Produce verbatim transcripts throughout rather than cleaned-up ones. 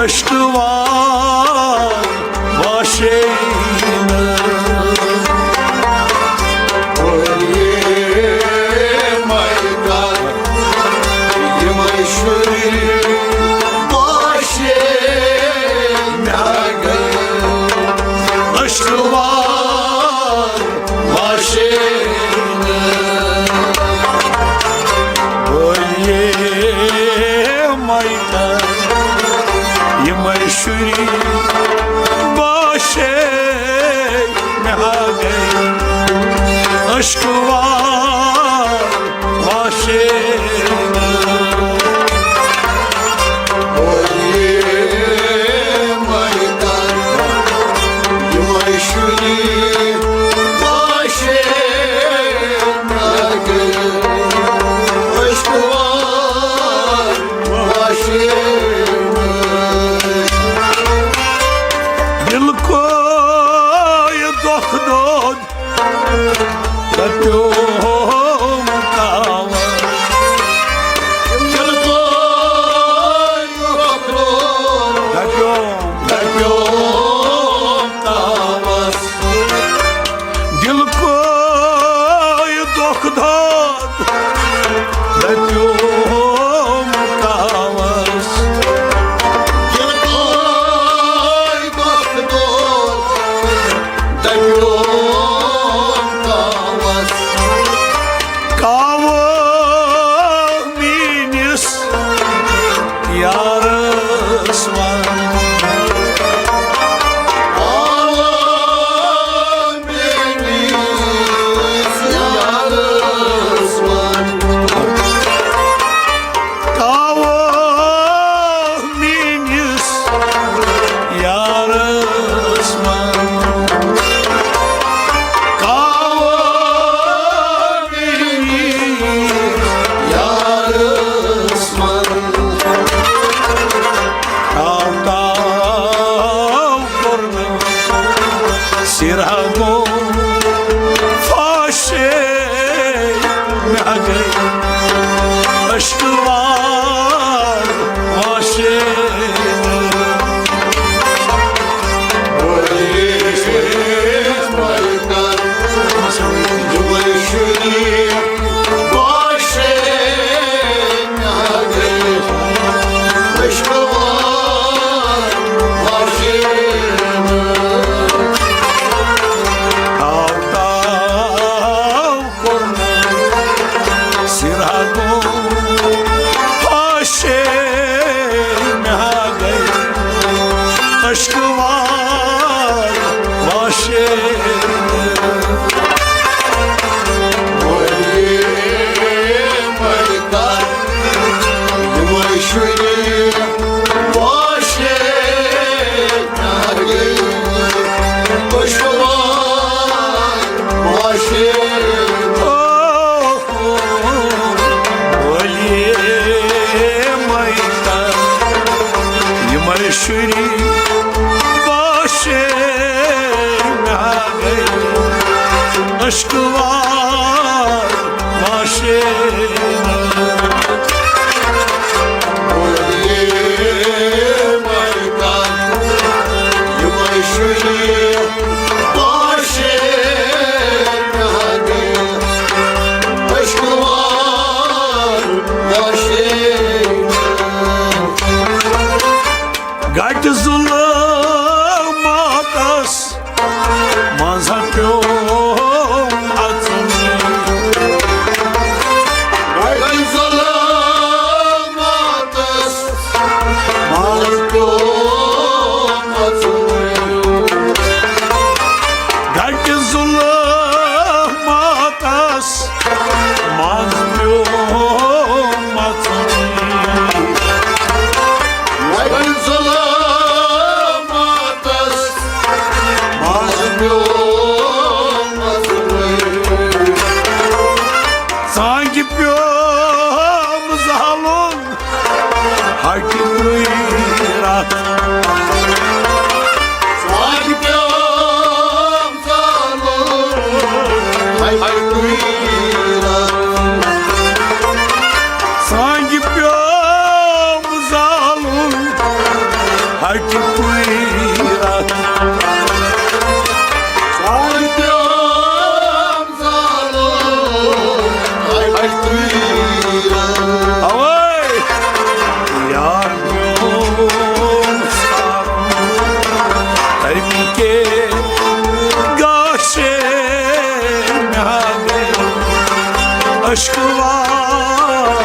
عشقہٕ وار واشے نہٕ۔ یِمَے شُرۍ واشے مےٚ گٔے۔ عشقہٕ وار واشے نہٕ۔ یِمَے تہٕ یِمَے شُرۍ واشے مےٚ گٔے۔ عشقہٕ وار واشے نہٕ۔ یِمَے تہٕ یِمَے شُرۍ واشے مےٚ گٔے۔ عشقہٕ وار واشے نہٕ۔ دِل کوٚر دۄکھ دۄد، دَپیوم کاوَس۔ دِل کوٚر دۄکھ دۄد، دَپیوم، دَپیوم کاوَس۔ دِل کوٚر دۄکھ دۄد، دَپیوم کاوَس۔ دِل کوٚر دۄکھ دۄد، دَپیوم کاوَس۔ کاوٕ میٛٲنِس یارس وَن۔ کاوٕ میٛٲنِس یارس وَن۔ کاوٕ یارس منٛز۔ تاو تاو کوٚرنم سِرا گوٚو فاشے مےٚ گٔے عشقہٕ وار واشے۔ سِرا گوٚو فاشے مےٚ گٔے عشقہٕ وار واشے۔ یِمَے شُری واشے مےٚ گٔے عشقہٕ وار واشے۔ گٹہِ ظُلماتس منٛز پیوم اژُن۔ گٹہِ ظُلماتس منٛز پیوم اژُن۔ گٹہِ ظُلماتس منٛز پیوم اژُن۔ اوے! یار میون سارُن، تَمہِ کے گاشے مےٚ گٔے عشقہٕ وا-،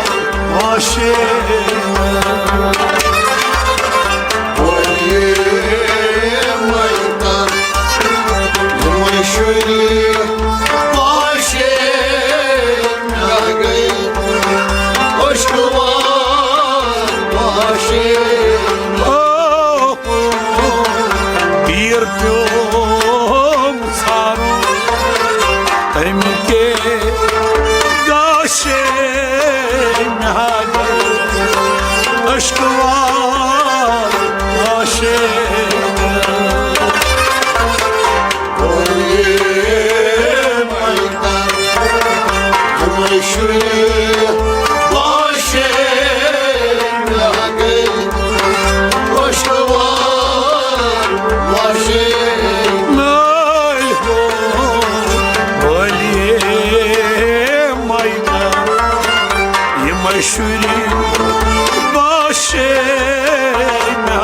واشے۔ یِمَے شُرۍ پاشے مےٚ گٔے عشقہٕ وا-، واشے۔ او، پیٖر پیوم ژھارُن، تَمہِ کے گاشے مےٚ گٔے عشقہٕ وا-، واشے۔ یِمَے شُرۍ باشے مےٚ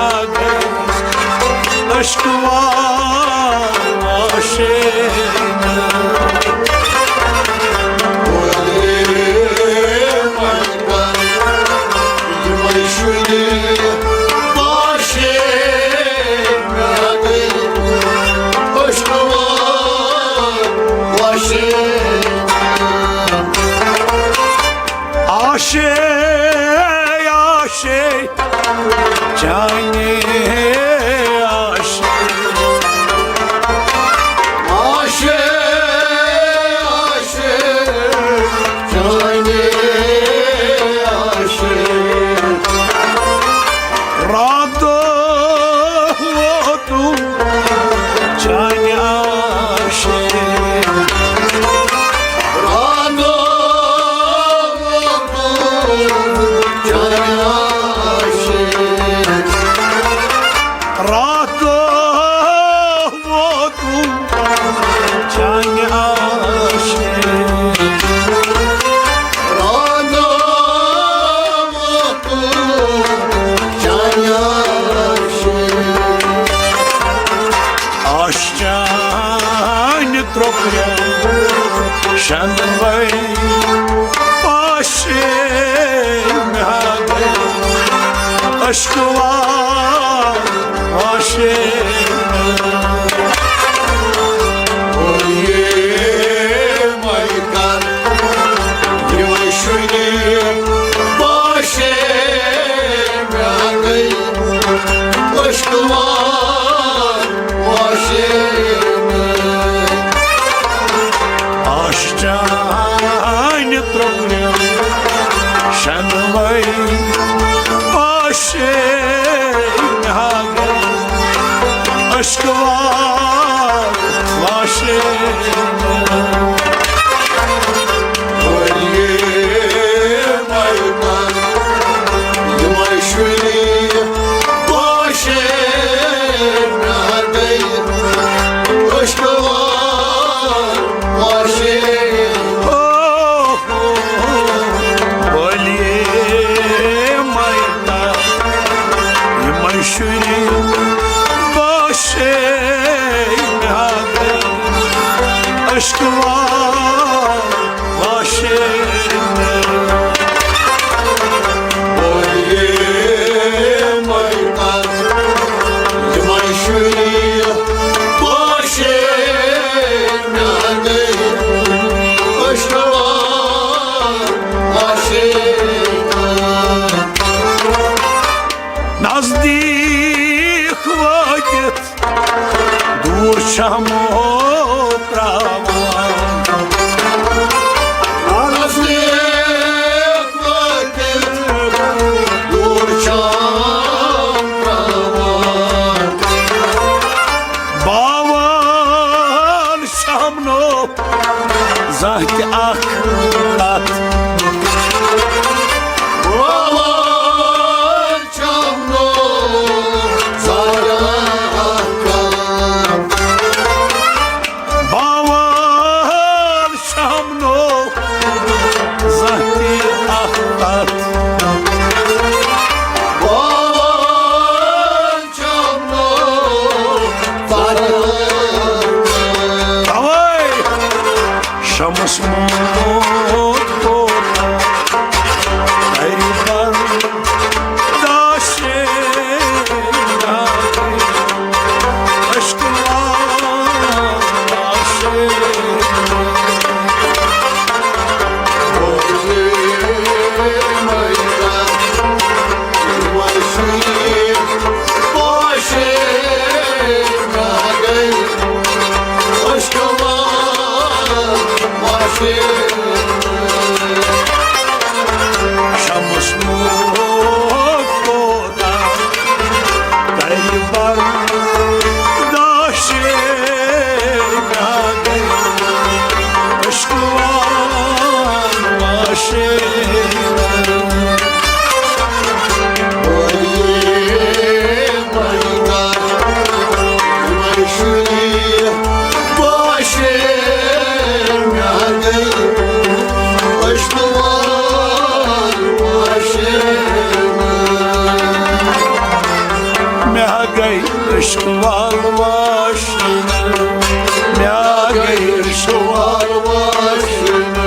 عشقہٕ وا-، واشے۔ آشے، آشے، چانے آشے۔ آشے، آشے، چانے آشے۔ راتو ووتُم چانہِ آشے۔ راتو ووتُم چانہِ آشے۔ راتو ووتُم چانہِ آشے۔ راتو ووتُم چانہِ آشے۔ آش چانہِ ترٛوپرِ شنوے پاشے مےٚ گٔے عشقہٕ وا-، واشے۔ یِمَے شُرۍ پاشے مےٚ گٔے عشقہٕ وا-، واشے۔ آش چانہِ ترٛوپرِ شنوے پاشے مےٚ گٔے عشقہٕ وا-، واشے۔ یِمَے شُرۍ پاشے مےٚ گٔے عشقہٕ وا-، واشے۔ او، او، بولیے میتا، یِمَے شُرۍ پاشے مےٚ گٔے عشقہٕ وا-، واشے۔ نزدیٖک وٲتِتھ دوٗر چھَمو ترٛاوان۔ نزدیٖک وٲتِتھ دوٗر چھَم ترٛاوان۔ باوان شامنو زانٛہہ تہِ اکھ کتھ۔ باوان شامنو مےٚ ہا گٔے عشق وال واش، مےٚ ہا گٔے عشق وال واش۔